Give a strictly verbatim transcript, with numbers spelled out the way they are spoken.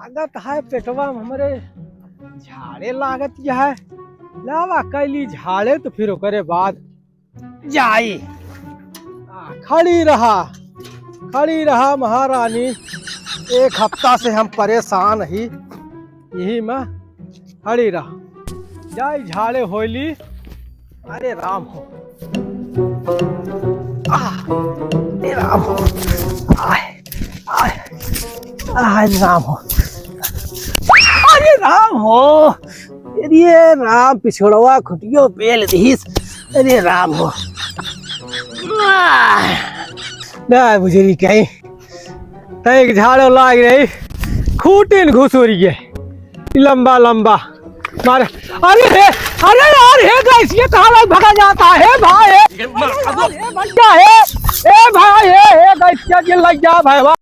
लागत है पेटवा में हमरे झाड़े लागत है। लावा कैली झाड़े तो फिर ओकरे बाद जाई। आ, खड़ी रहा, खड़ी रहा महारानी, एक हफ्ता से हम परेशान ही, यही में खड़ी रहा। जाई झाड़े होइली। अरे राम हो, आ, अरे राम हो, आय, आय, आय राम हो, अरे राम हो, अरे राम, पिछड़वा खुटियो पेल दिहिस। अरे राम हो। ना बुझरी कहीं। तै एक झाड़ो लाग रही। खूटिन घुसुरी है। लंबा लंबा। मारे। अरे हे, अरे यार, हे गैस, ये कहाँ लग भगा जाता है भाई? अरे यार, हे भैया, हे, ए भाई, हे, हे गैस, क्या दिल लग जा भाई?